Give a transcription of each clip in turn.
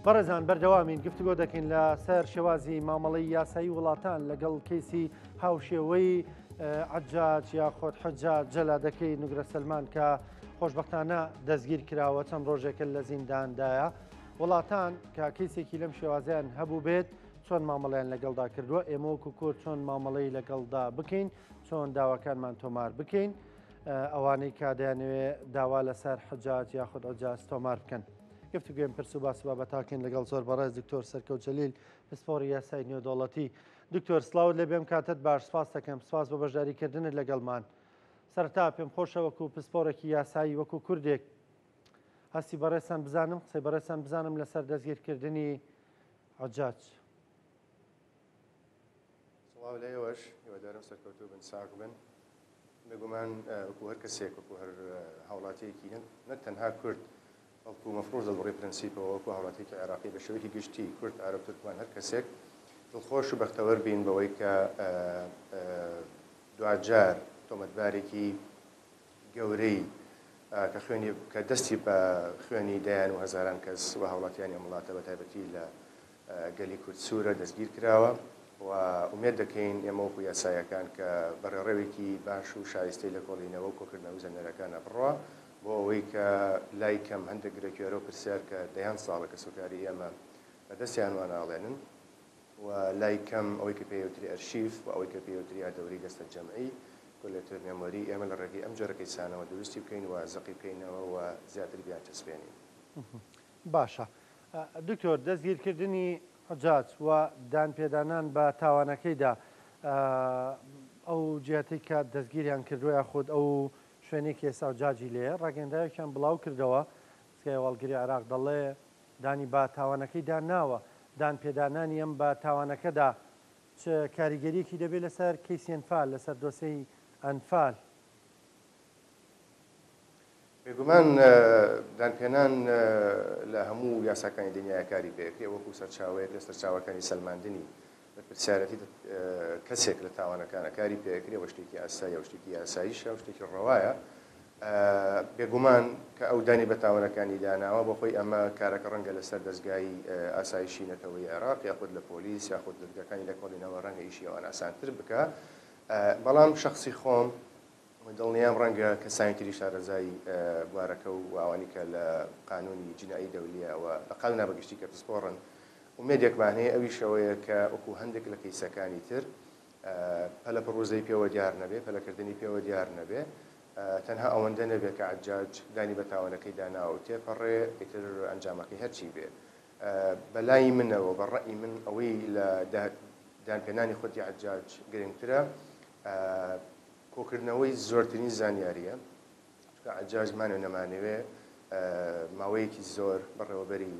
بەڕێزان بەردەوامین گفتوگۆ دەکەین لە سەر شێوازی مامەڵەی یاسایی وڵاتان لەگەڵ کەیسی هاوشێوەی عەجاج یاخود حەجاج جەلادەکەی نوگرە سەلمان کە خۆشبەختانە دەستگیر کراوە چەند ڕۆژێکە لە زینداندایە وڵاتان کە کەیسێکی لەم شێوازیان هەبوو بێت چۆن مامەڵیان لەگەڵدا کردووە ئێمە وەکو کورد چۆن مامەڵەی لەگەڵدا بکەین چۆن داواکانمان تۆمار بکەین ئەوانەی کە دەیانەوێ داوا لەسەر حجاج یاخود عجاز تۆمار بکەن. گفتوگوێن پرس و باس و بابەتاکەین لەگەڵ زۆر بەڕێز دکتۆر سەرکەوت جەلیل پسپۆڕی یاسای نێودەوڵەتی. دکتۆر سڵاوت لێ بێم کاتت باش سپاس دەکەم سپاس بۆ بەشداریکردنت لەگەڵمان. سەرەتا پێم خۆشە وەکو پسپۆڕێکی یاسایی وەکو کوردێک هەستی بەڕێزتان بزانم قسەی بەڕێزتان بزانم لەسەر دەستگیرکردنی عجاج. سڵاو لە ئێوەش، هیوادارم سەرکەوتوو بن ساغ بن. بێگومان وەکو هەر کەسێک وەکو هەر هاوڵاتیەکی نەک تەنها کورد بەڵکو مەفروزە لەڕووی پرەنسیپەوە وەکو هاوڵاتیەکی عێراقی بە شێوەیەکی گشتی کورد عەرەب تورکمان هەر کەسێک دڵخۆش و بەختەوەر بین بەوەی کە دواجار تۆمەتبارێکی گەورەی کە خوێنی کە دەستی بە خوێنی دەیان و هەزاران کەس و هاوڵاتیانی ئەم وڵاتە بە تایبەتی لە گەلی کورد سوورە دەستگیر کراوە و ئومێد دەکەین ئێمە وەکو یاسایەکان کە بە ڕێڕەوێکی باش و شایستەی لێکۆڵینەوە و کۆکردنەوەی زانیاریەکانە بڕوا بۆ ئەوەی کە لای کەم هەندێک گرێکوێرە و پرسیار کە دەیان ساڵە کەسوکاری ئێمە بە دەستیان واناڵێنن و لای کەم ئەوەی کە پێیوتری ئەرشیف و ئەوەی کە پێیوتری یادەوەری دەستەجەمعی collective memory ئێمە لە ڕێگەی ئەم جۆرە کەیسانەوە دروستی بکەین و زەقی بکەینەوە و زیاتر بیانچەسپێنین. باشە دکتۆر دەستگیرکردنی حجاج و دانپێدانان بە تاوانەکەیدا ئەو جیهەتەی کە دەستگیریان کردووە یاخود ئەو شوێنەی کە ئێستا حجاجی لێیە ڕاگەیەندراوێکیان بڵاو کردەوە دەزگای هەواڵگری عێراق دەڵێ دانی بە تاوانەکەیدا ناوە دانپێدانانی ئەم بە تاوانەکەدا چ کاریگەریەکی دەبێت لەسەر کەیسی ئەنفال لەسەر دۆسێی ئەنفال؟ بێگومان دانپێنان لە هەموو یاساکانی دنیایا کاری پێکرێ وەکو سەرچاوەیەک لە سەرچاوەکانی سەلماندنی بەرپرسیارەتی کەسێک لە تاوانەکانە کاری پێکرێ وە شتێکی ئاساییە و شتێکی یاساییشە و شتێکی ڕەوایە بێگومان کە ئەو دانی بە تاوانەکانی داناوە بۆ خۆی ئەمە کارەکە ڕەنگە لەسەر دەزگای ئاسایشی نەتەوەی عێراق یاخود لە پۆلیس یاخود دەزگاکانی لێکۆڵینەوە ڕەنگە ئیشی ئەوان ئاسانتر بکا بەڵام شەخسی خۆم دڵنیام ڕەنگە کەسانی تری شارەزای بوارەکە و ئەوانی کە لە قانونی جینائی دەولیە و لە قانونا بە گشتی کە پسپۆڕن ئومێدێکمان هەیە ئەویش ئەوەیە کە وەکو هەندێک لە کەیسەکانی تر پەلە پڕوزەی پێوە دیار نەبێ پەلەکردنی پێوە دیار نەبێ تەنها ئەوەندە نەبێ کە عەجاج دانی بە تاوانەکەی داناوە و تێپەڕێ ئیتر ئەنجامەکەی هەرچی بێ بەلای منەوە بە ڕەئی من ئەوەی لە دانپێنانی خودی عەجاج گرنگترە کۆکردنەوەی زۆرترین زانیارییە، چونکە عەجاج مانەوێ نەمانەوێ ماوەیەکی زۆر بەڕێوەبەری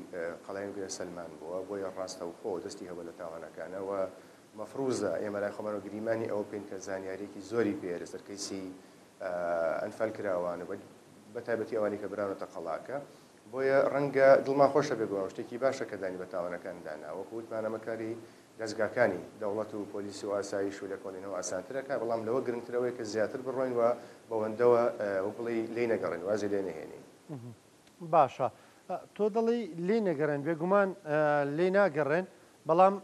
قەڵای نوگرە سەلمان بووە، بۆیە ڕاستەوخۆ دەستی هەبووە لە تاوانەکانە و مەفروزە ئێمە لای خۆمانەوە گریمانی ئەوە بکەین کە زانیارییەکی زۆری پێیە لەسەر کەیسی ئەنفالکراوان و بەتایبەتی ئەوانەی کە براونەتە قەڵاکە، بۆیە ڕەنگە دڵمان خۆشە بێگومان و شتێکی باشە کە دانی بە تاوانەکاندا نا، وەکو وتمان ئەمە کاری دەزگاکانی دەوڵەت و پۆلیس و ئاسایش و لێکۆڵینەوە ئاسانتر ئەکات، بەڵام لەوە گرنگتر ئەوەیە کە زیاتر بڕۆین و بەوەندەوە وەک بڵێی لێی نەگەڕێین، وازی لێ نەهێنین. باشە تۆ دەڵێی لێی نەگەڕێن، بێگومان لێی ناگەڕێن، بەڵام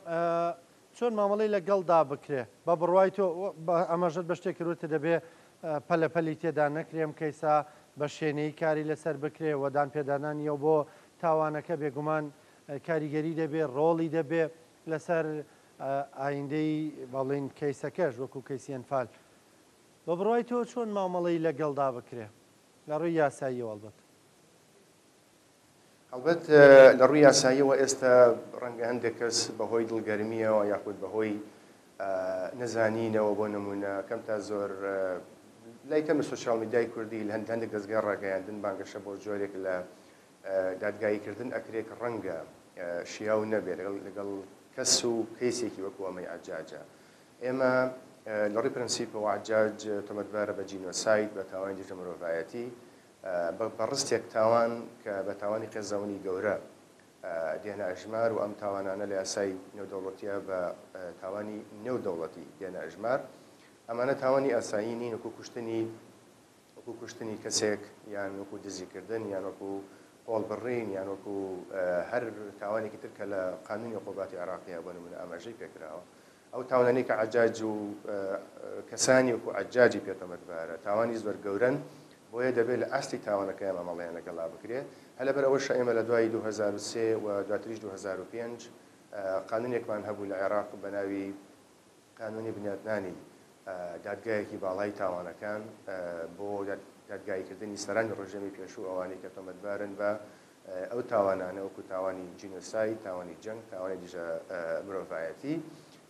چۆن مامەڵەی لە گەڵدا بکرێ؟ بە بڕوای تۆ ئاماژەت بە شتێک کرد وتت دەبێ پەلە پەلی تێدا نەکرێ ئەم کەیسە بە شێنەیی کاری لەسەر بکرێ و دانپێدانانی ئەو بۆ تاوانەکە بێگومان کاریگەری دەبێ ڕۆڵی دەبێ لەسەر ئایندەی بەڵین کەیسەکەش وەکو کەیسی ئەنفال بە بڕوای تۆ چۆن مامەڵەی لەگەڵدا بکرێ لە ڕووی یاساییەوە ئەڵبەت؟ هەڵبەت لە ڕووی یاساییەوە ئێستا ڕەنگە هەندێک کەس بەهۆی دڵگەرمییەوە یاخود بەهۆی نەزانینەوە بۆ نموونە کەم تا زۆر لای کەم لە سۆشیال میدیای کوردی لە هەندێک دەزگای ڕاگەیاندن بانگەشە بۆ جۆرێک لە دادگاییکردن ئەکرێ کە ڕەنگە شیاو نەبێ لەگەڵ لەگەڵ کەس و کەیسێکی وەکو ئەمەی عەجاجە. ئێمە لە ڕووی پرەنسیپەوە عەجاج تۆمەتبارە بە جینۆساید، بە تاوانی دژە مرۆڤایەتی، بە ڕستێک تاوان کە بە تاوانی قێزەونی گەورە دێنە ئەژمار و ئەم تاوانانە لە یاسای نێودەوڵەتییە بە تاوانی نێودەوڵەتی دێنە ئەژمار. ئەمانە تاوانی ئاسایی نین وەکو کوشتنی وەکو کوشتنی کەسێک یان وەکو دزیکردن یان وەکو. قۆڵبڕین یان وەکو هەر تاوانێکی تر کە لە قانونی عقوباتی عێراقیە بۆ نمونە ئاماژەی پێکراوە. ئەو تاوانانەی کە عەجاج و کەسانی وەکو عەجاجی پێ تۆمەتبارە تاوانی زۆر گەورەن، بۆیە دەبێت لە ئاستی تاوانەکەیان مامەڵەیان لەگەڵا بکرێ. هەر لەبەر ئەوەشە ئێمە لە دوای 2003 و دواتریش 2005 قانونێکمان هەبوو لە عێراق بە ناوی قانونی بنیاتنانی دادگایەکی باڵای تاوانەکان بۆ دادگاییکردنی سەرانی ڕژێمی پێشوو ئەوانەی کە تۆمەتبارن بە ئەو تاوانانە وەکو تاوانی جینۆساید، تاوانی جەنگ، تاوانی دژە مرۆڤایەتی.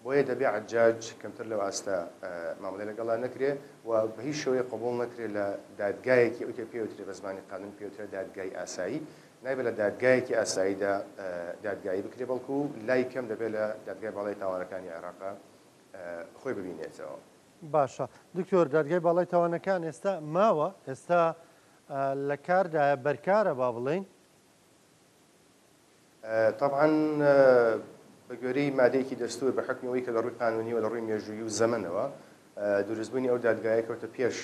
بۆیە دەبێ عەجاج کەمتر لەو ئاستە مامەڵەی لەگەڵا نەکرێ و بە هیچ شێوەیەک قبوڵ نەکرێ لە دادگایەکی ئەوی کە پێوترێ بە زمانی قانون پێوترێ دادگای ئاسایی، نایبێ لە دادگایەکی ئاساییدا دادگایی بکرێ بەڵکو لای کەم دەبێ لە دادگای باڵای تاوانەکانی عێراقا خۆی ببینێتەوە. باشە دکتۆر دادگای باڵای تاوانەکان ئێستا ماوە؟ ئێستا لە کاردایە بەرکارە با بڵێین؟ تەبعەن بە گوێرەی مادەیەکی دەستوور بە حوکمی ئەوەی کە لە ڕووی قانوونی و لە ڕووی مێژوویی و زەمەنەوە دروستبوونی ئەو دادگایە کەوتە پێش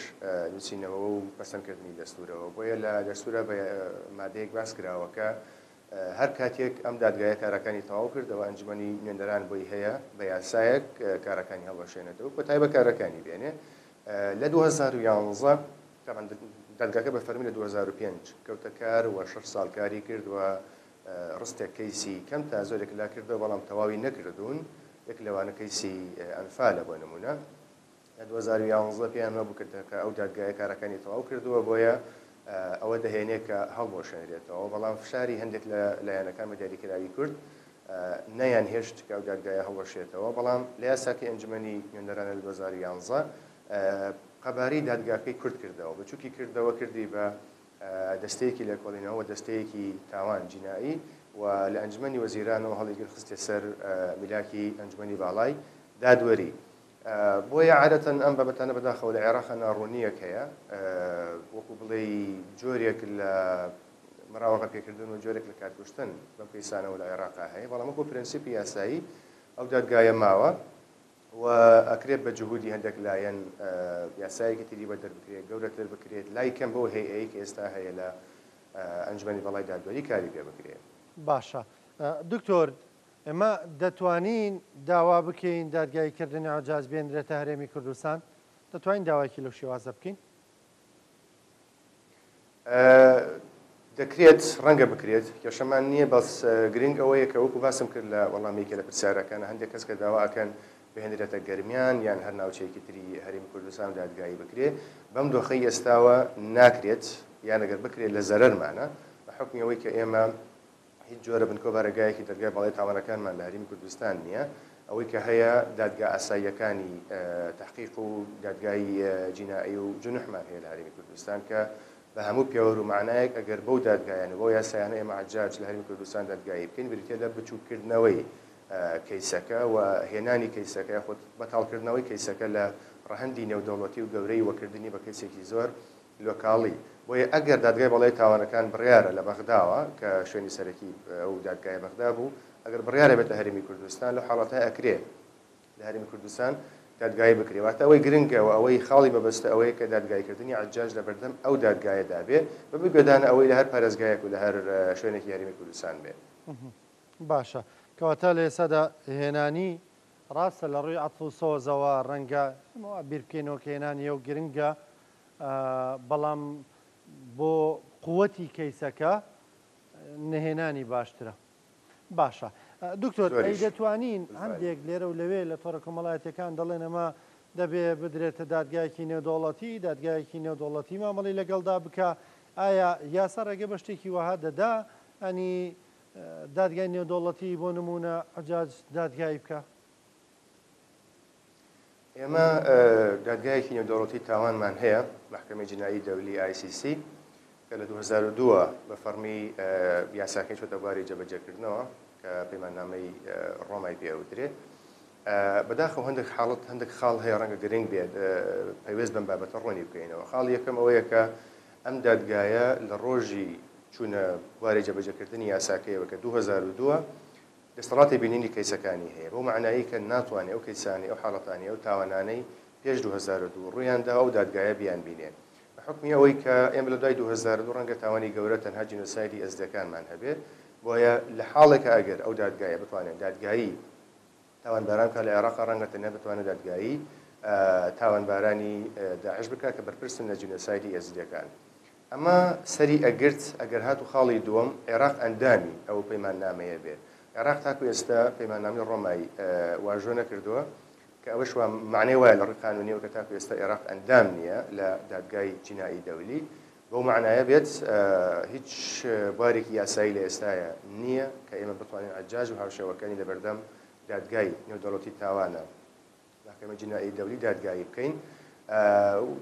نووسینەوە و پەسەندکردنی دەستوورەوە بۆیە لە دەستوورا بە مادەیەک باس کراوە کە هەر کاتێک ئەم دادگایە کارەکانی تەواو کرد ئەوە ئەنجومەنی نوێنەران بۆی هەیە بە یاسایەک کارەکانی هەڵوەشێنێتەوە کۆتایی بە کارەکانی بێنێ لە 2011 تەبعەن دادگاکە بە فەرمی لە 2005 کەوتە کار و شەش ساڵ کاری کرد و ڕستێک کەیسی کەم تا زۆرێک لا کردەوە بەڵام تەواوی نەکردوون یەک لەوانە کەیسی ئەنفالە بۆ نمونە لە 2011 پێیان وابوو کە ئەو دادگایە کارەکانی تەواو کردووە بۆیە ئەوە دەهێنێ کە هەڵبوەشێنرێتەوە بەڵام فشاری هەندێک لە لایەنەکان بە دیاریکراوی کورد نەیان هێشت کە ئەو دادگایە هەڵوەشێتەوە بەڵام لە یاساکەی ئەنجومەنی نوێنەرانە لە 2011 قەبارەی دادگاکەی کورت کردەوە، بچوکی کردەوە، کردی بە دەستەیەکی لێکۆڵینەوە و دەستەیەکی تاوان، جینائی، و لە ئەنجومەنی وەزیرانەوە هەڵیگرت خستیە سەر میلاکی ئەنجومەنی باڵای دادوەری. بۆیە عادەتەن ئەم بابەتانە بەداخەوە لە عێراقا ناڕوونییەک هەیە، وەکو بڵێی جۆرێک لە مراوەغە پێکردن و جۆرێک لە کاتکوشتن بەم کەیسانەوە لە عێراقا هەیە، بەڵام وەکو پرەنسیپی یاسایی ئەو دادگایە ماوە. و ئەکرێت بە جهودی هەندێک لایەن یاسایەکی تری بە دەربکرێت، گەورەتر بکرێت، لای کەم بەو هەیئەی کە ئێستا هەیە لە ئەنجومەنی باڵای دادوەری کاری پێ بکرێت. باشە دکتۆر ئێمە دەتوانین داوا بکەین دادگایی کردنی عەجاج بێنرێتە هەرێمی کوردستان؟ دەتوانین داوایەکی لەو شێوازە بکەین؟ دەکرێت، ڕەنگە بکرێت، کێشەمان نییە، بەس گرنگ ئەوەیە کە وەکو باسم کرد لە وەڵامی یەکێ لە پرسیارەکان، هەندێک کەس کە داوا ئەکەن بهێنرێتە گەرمیان یان هەر ناوچەیەکی تری هەرێمی کوردستان و دادگایی بکرێ، بەم دۆخەی ئێستاوە ناکرێت، یان ئەگەر بکرێت لە زەرەرمانە، بە حوکمی ئەوەی کە ئێمە هیچ جۆرە بنکە و بارەگایەکی دەرگای باڵای تاوانەکانمان لە هەرێمی کوردستان نییە، ئەوەی کە هەیە دادگا ئاساییەکانی تەحقیق و دادگای جینائی و جونحمان هەیە لە هەرێمی کوردستان کە بە هەموو پێوەر و مەعنایەک ئەگەر بەو دادگایانە و بەو یاسایانە ئێمە عەجاج لە هەرێمی کوردستان دادگایی بکەین بریتیە لە بچووککردنەوەی کەیسەکە و هێنانی کەیسەکە یاخود بەتاڵکردنەوەی کەیسەکە لە ڕەهەندی نێودەوڵەتی و گەورەی و کردنی بە کەیسێکی زۆر لۆکاڵی، بۆیە ئەگەر دادگای باڵای تاوانەکان بڕیارە لە بەغداوە، کە شوێنی سەرەکی ئەو دادگایە بەغدا بوو، ئەگەر بڕیارە بێتە هەرێمی کوردستان، لەو حاڵەتە ئەکرێ لە هەرێمی کوردستان دادگایی بکرێ. واتە ئەوەی گرنگە و ئەوەی خاڵی مەبەستە ئەوەیە کە دادگاییکردنی عەجاج لە بەردەم ئەو دادگایەدا بێ، بەبێ گوێدانە ئەوەی لە هەر پارێزگایەک و لە هەر شوێنێکی هەرێمی کوردستان بێ. باشە کەواتە لە ئێستادا هێنانی ڕاستە لە ڕووی عەتف و سۆزەوە ڕەنگە ئێمە وا بیر بکەینەوە کە هێنانی ئەو گرنگە، بەڵام بۆ قوتی کەیسەکە نەهێنانی باشترە. باشە دکتۆر ئەی دەتوانین هەندێک لێرە و لەوێ لە تۆڕە کۆمەڵایەتیەکان دەڵێن ئەمە دەبێ بدرێتە دادگایەکی نێودەوڵەتی، دادگایەکی نێودەوڵەتی مامەڵەی لەگەڵدا بکا، ئایا یاسا ڕێگە بە شتێکی وەها دەدا ئەنی دادگای نێودەوڵەتی بۆ نمونە عەجاج دادگایی بکا؟ ئێمە دادگایەکی نێودەوڵەتی تاوانمان هەیە، مەحکەمەی جینایی دەولی، ICC، کە لە 2002 ەوە بە فەڕمی یاساکەی چۆتە بواری جێبەجێکردنەوە کە پەیماننامەی ڕۆمای پێ ئەوترێ. بەداخەوە هەندێک حاڵەت، هەندێک خاڵ هەیە ڕەنگە گرنگ بێت پەیوەست بەم بابەتە ڕوونی بکەینەوە. خاڵی یەکەم ئەوەیە کە ئەم دادگایە لە ڕۆژی چوونە بواری جێبەجێکردنی یاساکەیەوە کە 2002 ە دەستەڵاتی بینینی کەیسەکانی هەیە، بەو مەعنایەی کە ناتوانێ ئەو کەیسانەی، ئەو حاڵەتانەی، ئەو تاوانانەی پێش 2002 ڕوویان داوە ئەو دادگایە بیانبینێ. حوکمی ئەوەی کە ئێمە لە دوای 2002 ڕەنگە تاوانی گەورە تەنها جینۆسایدی ئێزدیەکانمان هەبێ، بۆیە لە حاڵێکا ئەگەر ئەو دادگایە بتوانێت دادگایی تاوانباران بکات لە عێراقا ڕەنگە تەنیا بتوانێت دادگایی تاوانبارانی داعش بکات کە بەرپرسن لە جینۆسایدی ئێزدیەکان. ئەمە سەری ئەگرت ئەگەر هاتوو خاڵی دووەم عێراق ئەندامی ئەو پەیماننامەیە بێ. عێراق تاکو ئێستا پەیماننامەی ڕۆمای واژۆ نەکردووە کە ئەوەش وا مەعنای وایە لە ڕووی قانوونیەوە کە تاکو ئێستا عێراق ئەندام نییە لە دادگای جینائی دەولی. بەو مەعنایە بێت هیچ بوارێکی یاسایی لە ئێستایا نییە کە ئێمە بتوانین عەجاج و هاوشێوەکانی لەبەردەم دادگای نێودەوڵەتی تاوانە محکمە جنائی دەولی دادگایی بکەین.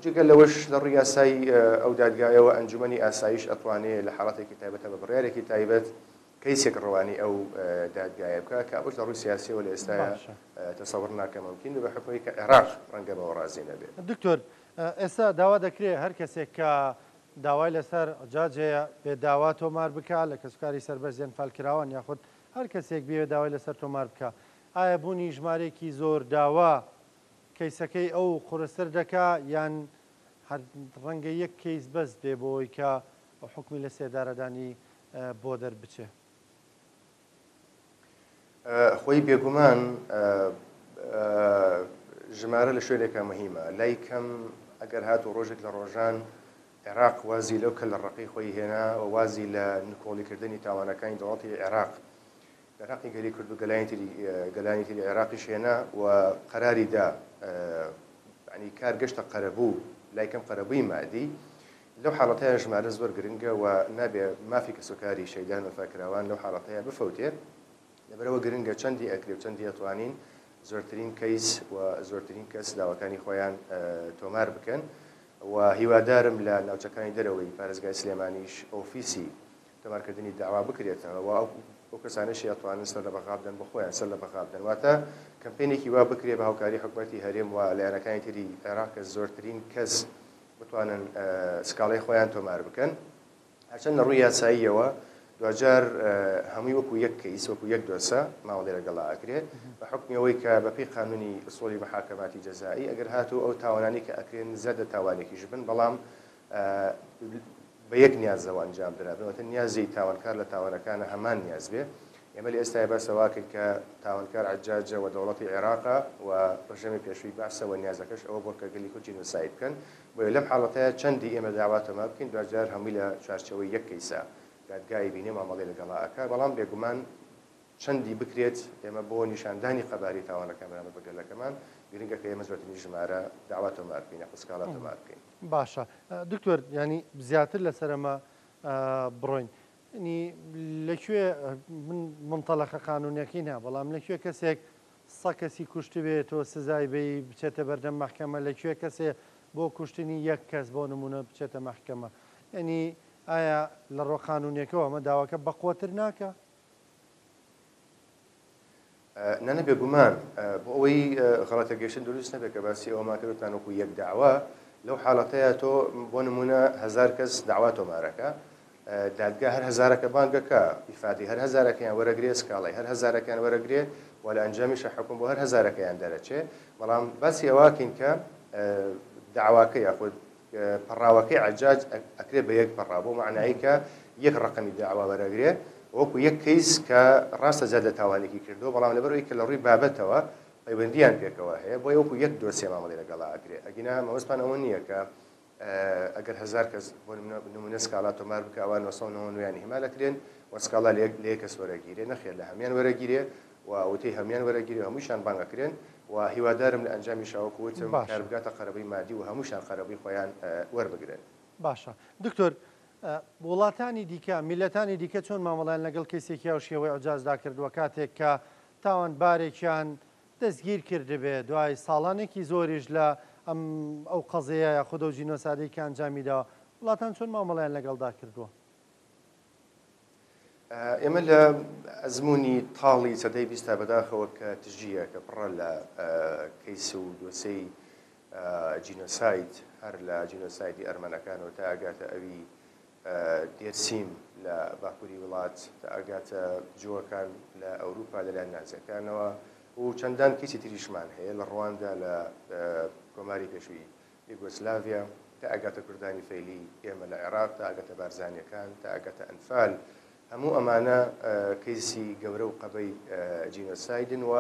جگە لەوەش لە ڕووی یاسای ئەو دادگایەوە ئەنجومەنی ئاسایش ئەتوانێ لە حاڵەتێکی تایبەتە بە بڕیارێکی تایبەت کەیسێک ڕەوانەی ئەو دادگایە بکا کە ئەوەش لە ڕووی سیاسیەوە لە ئێستایا تەسەوڕ ناکەم مومکین بێ بە حوکمی کە عێراق ڕەنگە بەوە ڕازی نەبێ. دکتۆر ئێستا داوا دەکرێ هەر کەسێک کە داوای لەسەر عجاج هەیە بێ داوا تۆمار بکا لە کەسوکاری سەربەرز ئەنفالکراوان یاخود هەر کەسێک بیەوێ داوای لەسەر تۆمار بکا ئایا بوونی ژمارەیەکی زۆر داوا کەیسەکەی ئەو قورستر دەکا یان هەر ڕەنگە یەک کەیس بەس بێ بۆ ئەوەی کە حوکمی لە سێدارەدانی بۆ دەربچێ؟ خۆی بێگومان ژمارە لە شوێنێکا مهیمە لای کەم ئەگەر هاتوو ڕۆژێک لە ڕۆژان عێراق وازی لەو کەللەڕەقەی خۆی هێنا و وازی لە نکۆڵیکردنی تاوانەکانی دەوڵەتی عێراق دەرهەقی گەلی کورد و گەلانی تری گەلانی تری عێراقیش هێنا و قەراری دا یانی کار گەشتە قەرەبوو لای کەم قەرەبووی مادی لەو حاڵەتەیە ژمارە زۆر گرنگە و نابێ مافی کەسوکاری شەیدان و فاکراوان لەو حاڵەتەیە بفەوتێ لەبەرەوە گرنگە چەندی ئەکرێ و چەندی ئەتوانین زۆرترین کەیس و زۆرترین کەس داواکانی خۆیان تۆمار بکەن و هیوادارم لە ناوچەکانی دەرەوەی پارێزگای سلێمانیش ئۆفیسی تۆمارکردنی دەعوا بکرێتەوە و ئەو کەسانەشی ئەتوانن سەر لە بەغا بدەن بۆ خۆیان سەر لە بەغا بدەن واتە کەمپینێکی وا بکرێ بە هاوکاری حکومەتی هەرێم و لایەنەکانی تری عێراق کە زۆرترین کەس بتوانن سکاڵای خۆیان تۆمار بکەن هەرچەند لە ڕووی یاساییەوە دواجار هەمووی وەکو یەک کەیس وەکو یەک دۆسە مامەڵەی لەگەڵا ئەکرێ بە حوکمی ئەوەی کە بەپێی قانونی ئوسوڵی محاکەماتی جەزائی ئەگەر هاتوو ئەو تاوانانەی کە ئەکرێن زیاد لە تاوانێکیش بن بەڵام بە یەک نیازەوە ئەنجام درابن، واتە نیازی تاوانکار لە تاوانەکانە هەمان نیاز بێ. ئێمە لە ئێستایا باس لەوە ئەکەین کە تاوانکار عەجاجە و دەوڵەتی عێراقە و ڕژێمی پێشووی بەعسە و نیازەکەش ئەوە بووە کە گەلی کورد جینۆساید بکەن. بۆیە لەم حاڵەتەیا چەندی ئێمە داوا تۆمار بکەین دواجار هەمووی لە چوارچێوەی یەک کەیسە دادگا ئەیبینێ و مامەڵەی لەگەڵا ئەکا. بەڵام بێگومان چەندی بکرێت ئێمە بۆ نیشاندانی قەبارەی تاوانەکان بەرامبەر بە گەلەکەمان گرنگە کە ئێمە زۆرترین ژمارە داوا تۆمار بکەین یاخود سکاڵا تۆمار بکەین. باشە دکتۆر یانی زیاتر لەسەر ئەمە بڕۆین ینی لەکوێ من منتەلەقە قانونیەکەی نا بەڵام لەکوێ کەسێک سە کەسی کوشتبێ تۆ سزای بەی بچێتە بەردەم مەحکەمە لەکوێ کەسێ بۆ کوشتنی یەک کەس بۆ نمونە بچێتە مەحکەمە یعنی ئایا لە ڕۆ قانونیەکەوە ئەمە داواکە بەقوەتر ناکا؟ نا نا بێگومان بۆ ئەوەی غەڵەت تێگەیشتن دروست نەبێت کە باسی ئەوەمان کرد وتمان وەکو یەک داوا لەو حاڵەتەیە تۆ بۆ نمونە هەزار کەس داوا تۆمارەکە دادگا هەر هەزارەکە بانگەکە ئیفادی هەر هەزارەکەیان وەرەگرێ سکاڵای هەر هەزارەکەیان وەرەگرێ و لە ئەنجامیشە حکوم بۆ هەر هەزارەکەیان دەرەچێ بەڵام باسی ئەوەکەین کە داواکە یاخود پەڕاوەکەی عەجاج ئەکرێ بە یەک پەڕاو بەو مەعنایەی کە یەک ڕەقەمی دەعوا وەرئەگرێ وەکو یەک کەیس کە ڕاستە زیاد لە تاوانێکی کردووە بەڵام لەبەرئەوەی کە لە ڕووی بابەتەوە پەیوەندییان پێکەوە هەیە بۆیە وەکو یەک دۆسیە مامەڵەی لەگەڵا ئەکرێ ئەگینا مەبەستمان ئەوە نییە کە ئەگەر هەزار کەس بۆ نمونە سکاڵا تۆمار بکە ئەوا 999 یان ئیهمال ئەکرێن و سکاڵا لە یەک کەس وەرەگیرێ نەخێر لە هەموان وەرەگیرێ و وتەی هەموان وەرەگیرێ و هەمووشیان بانگ ئەکرێن و هیوادارم لە ئەنجامیشا وەکو وتم کار باشە. بگاتە قەرەبووی مادی و هەمووشیان قەرەبووی خۆیان وەربگرن. باشە دکتۆر وڵاتانی دیکە میللەتانی دیکە چۆن مامەڵەیان لەگەڵ کەیسێکی هاوشێوەی عوجازدا کردووە کاتێک کە تاوانبارێکیان دەستگیر کردبێ دوای ساڵانێکی زۆریش لە ئەم ئەو قەزیەیە یاخود ئەو جینۆسادەی کە ئەنجامی داوە وڵاتان چۆن مامەڵەیان لەگەڵدا کردووە؟ ئێمە لە ئەزموونی تاڵی سەدەی بیستا بەداخەوە کە تژییە، کە پڕە لە کەیس و دۆسێی جینۆساید، هەر لە جینۆسایدی ئەرمەنەکانەوە تا ئەگاتە ئەوی دێرسیم لە باکووری وڵات، تا ئەگاتە جووەکان لە ئەوروپا لەلایەن نازیەکانەوە و چەندان کەیسی تریشمان هەیە لە ڕواندا، لە کۆماری پێشووی یوگۆسلاڤیا. تا ئەگاتە کوردانی فەیلی ئێمە لە عێراق، تا ئەگاتە بارزانیەکان، تا ئەگاتە ئەنفال، هەموو ئەمانە کەیسی گەورە و قەبەی جینۆسایدن و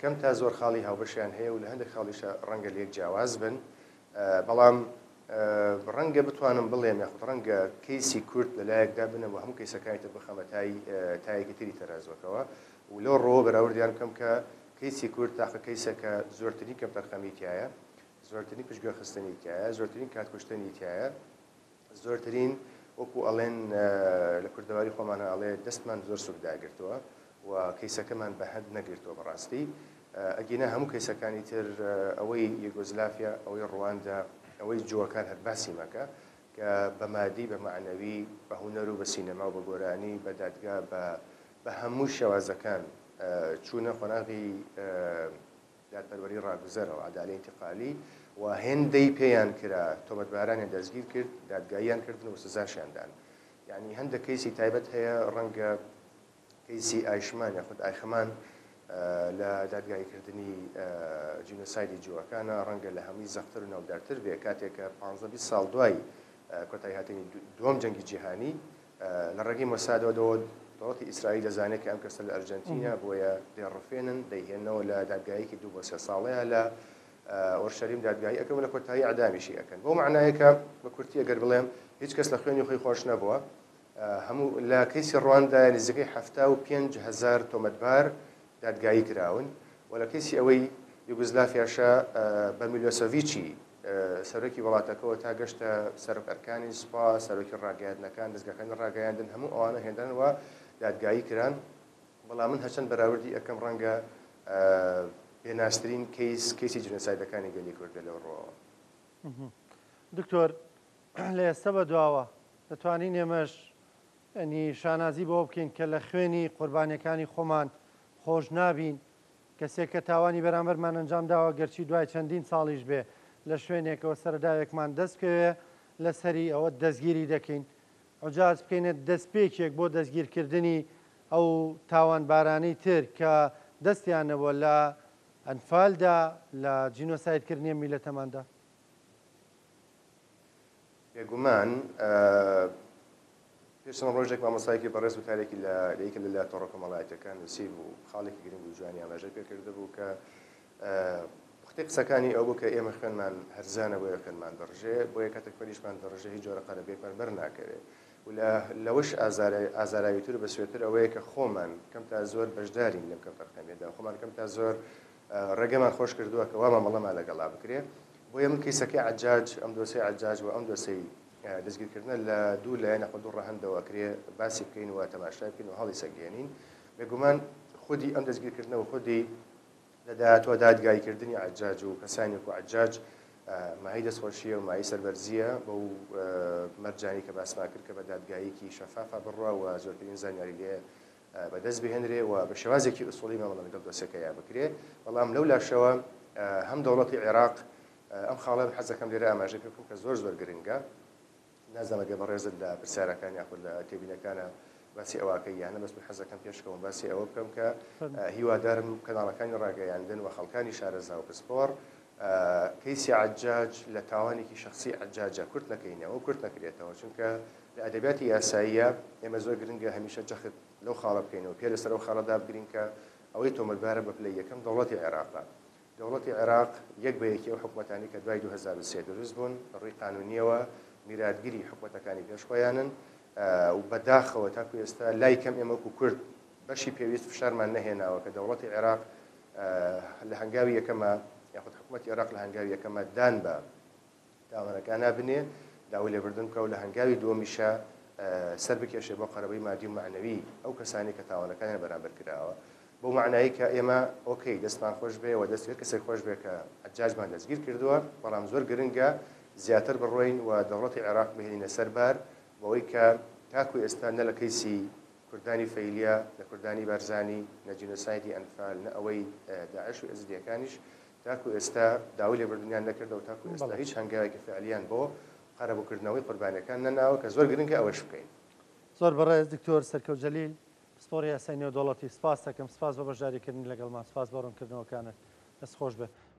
کەم تا زۆر خاڵی هاوبەشیان هەیە و لە هەندێک خاڵیشا ڕەنگە لێک جیاواز بن، بەڵام ڕەنگە بتوانم بڵێم یاخود ڕەنگە کەیسی کورد لە لایەک دابنەم و هەموو کەیسەکانی تر بخەمە تای تایەکی تری تەرازوەکەوە و لەو ڕووەوە بەراوردیان بکەم کە کەیسی کورد تاقە کەیسە کە زۆرترین کەمتەرخەمی تیایە، زۆرترین پشتگوێخستنی تیایە، زۆرترین کاتکوشتنی تیایە، زۆرترین وەکو ئەڵێن لە کوردەواری خۆمانە ئەڵێ دەستمان زۆر سوک داگرتووە و کەیسەکەمان بە هەند نەگرتووە بەڕاستی ئەگینا هەموو کەیسەکانی تر ئەوەی یوگۆزلافیا ئەوەی ڕواندا ئەوەی جووەکان هەر باسی مەکە کە بە مادی بە مەعنەوی بە هونەر و بە سینەما و بە گۆرانی بە دادگا بە بە هەموو شێوازەکان چوونە قۆناغی دادپەروەری ڕاگوزەرەوە، عدالە انتقالی، و هێندەی پێیان کرا تۆمەتبارانیان دەستگیر کرد، دادگاییان کردن و سزاشیان دان. یانی هەندێک کەیسی تایبەت هەیە ڕەنگە کەیسی ئایشمان یاخود ئایخمان لە دادگاییکردنی جینۆسایدی جووەکانە ڕەنگە لە هەمووی زەقتر و ناودارتر بێ کاتێک کە 15 20 ساڵ دوای کۆتاییهاتنی دووەم جەنگی جیهانی لە ڕێگەی مۆسادەوە دەوڵەتی ئیسرائیل دەزانێت کە ئەم کەسە لە ئەرجەنتینە، بۆیە دەیڕفێنن، دەیهێننەوە لە دادگایەکی دوو بۆ سێ ساڵەیە لە ئۆرشەلیم دادگایی ئەکەن و لە کۆتایی ئیعدامیشی ئەکەن. بەو مەعنایە کە بە کورتی ئەگەر بڵێم هیچ کەس لە خوێنی خۆی خۆش نەبووە. هەموو لە کەیسی ڕواندا نزیکەی 75,000 تۆمەتبار دادگایی کراون و لە کەیسی ئەوەی یوگوزلافیاشە بە میلۆسۆڤیچی سەرۆکی وڵاتەکەوە تا گەشتە سەرۆک ئەرکانی سوپا، سەرۆکی ڕاگەیاندنەکان، دەزگاکانی ڕاگەیاندن، هەموو ئەوانە هێنران و دادگایی کران. بەڵام من هەرچەند بەراوردی ئەکەم ڕەنگە پێناسترین کەیس، کەیسی جینۆسایدەکانی گەلی کورد بێت لەو ڕووەوە. دکتۆر لە ئێستا بە دواوە دەتوانین ئێمەش یانی شانازی بەوە بکەین کە لە خوێنی قوربانیەکانی خۆمان خۆش نابین کەسێک کە تاوانی بەرامبەرمان ئەنجام داوە گەرچی دوای چەندین ساڵیش بێ لە شوێنێکەوە سەرەداوێکمان دەست بکەوێ لەسەری ئەوە دەستگیری دەکەین عوجاز بکەینە دەستپێکێک بۆ دەستگیرکردنی ئەو تاوانبارانەی تر کە دەستیان نەبووە لە ئەنفالدا لە جینۆسایدکردنی ئەم میللەتەماندا. بێگومان پێش چەند ڕۆژێک مامۆستایەکی بەڕێز وتارێکی لە یەکێک لە تۆڕە کۆمەڵایەتیەکان نووسیبوو، خاڵێکی گرنگ و جوانی ئاماژەی پێکردبوو کە پوختەی قسەکانی ئەو بوو کە ئێمە خوێنمان هەرزانە بۆیە خوێنمان دەڕژێ، بۆیە کاتێک خوێنیشمان دەڕژێ هیچ جۆرە قەرەبوویەکمان بەرناکەوێ و لە لەوەش ئازاراویتر و بەسوێتر ئەوەیە کە خۆمان کەم تا زۆر بەشدارین لەم کەمتەرخەمیەدا، خۆمان کەم تا زۆر ڕێگەمان خۆش کردووە کە وا مامەڵەمان لەگەڵا بکرێ. بۆیە من کەیسەکەی عەجاج، ئەم دۆسێی عەجاج و ئەم دۆسێی دەستگیرکردنە لە دوو لایەن یاخود دوو ڕەهەندەوە ئەکرێ باسی بکەین و تەماشای بکەین و هەڵیسەنگێنین. بێگومان خودی ئەم دەستگیرکردنە و خودی لە داهاتووە دادگاییکردنی عەجاج و کەسانی وەکو عەجاج مایەی دەستخۆشییە و مایەی سەربەرزییە بەو مەرجانەی کە باسمان کرد کە بە دادگاییەکی شەفافا بڕوا و زۆرترین زانیاری لێ بەدەست بهێنرێ و بە شێوازێکی ئوسوڵی مامەڵە لەگەڵ دۆسێکەیا بکرێ. بەڵام لەو لاشەوە هەم دەوڵەتی عێراق ئەم خاڵە من حەز دەکەم لێرە ئاماژەی پێ بکەم کە زۆر زۆر گرنگە. نازانم ئەگەر بەڕێزت لە پرسیارەکان یاخود لە تێبینەکانە باسی ئەوە ئەکەی یان نە، بەس من حەز دەکەم پێشکەوم باسی ئەوە بکەم کە هیوادارم کەناڵەکانی ڕاگەیاندن و خەڵکانی شارەزا و پسپۆڕ کەیسی عەجاج لە تاوانێکی شەخسی عەجاجە کورت نەکەینەوە و کورت نەکرێتەوە، چونکە لە ئەدەبیاتی یاساییە ئێمە زۆر گرنگە هەمیشە جەخت لەو خاڵە بکەینەوە، پێ لەسەر ئەو خاڵە دابگرین کە ئەوەی تۆمەتبارە بە پلەی یەکەم دەوڵەتی عێراقە. دەوڵەتی عێراق یەک بە یەکی ئەو حکومەتانەی کە دوای 2003 دروست بوون لە ڕووی قانونییەوە میراتگری حکومەتەکانی پێش خۆیانن و بە داخەوە تاکو ئێستا لای کەم ئێمە وەکو کورد بەشی پێویست فشارمان نەهێناوە کە دەوڵەتی عێراق لە هەنگاوی یەکەما یاخود حکومەتی عێراق لە هەنگاوی یەکەما دان بە تاوانەکانا بنێ، داوای لێبوردن بکا و لە هەنگاوی دووەمیشا سەر بکێشێ بۆ قەرەبووی مادی و مەعنەوی ئەو کەسانەی کە تاوانەکانیان بەرامبەر کراوە. بەو مەعنایەی کە ئێمە ئۆکەی دەستمان خۆش بێ و دەستی هەر کەسێک خۆش بێ کە عەجاجمان دەستگیر کردووە، بەڵام زۆر گرنگە زیاتر بڕۆین و دەوڵەتی عێراق بهێنینە سەر بار بەوەی کە تاکو ئێستا نە لە کەیسی کوردانی فەیلیە، نە کوردانی بارزانی، نە جینۆسایدی ئەنفال، نە ئەوەی داعش و ئێزدییەکانیش تاکو ئێستا داوای لێبوردنیان نەکردەوە، تاکو ئێستا هیچ هەنگاوێکی فعلیان بۆ قەرەبووکردنەوەی قوربانیەکان نەناوە کە زۆر گرنگە ئەوەش بکەین. زۆر بەڕێز دکتۆر سەرکەوت جەلیل پسپۆڕی یاسای نێودەوڵەتی سپاست دەکەم، سپاس بۆ بەشداریکردنی لەگەڵمان، سپاس بۆ ڕوونکردنەوەکانت، دەست خۆش بێت.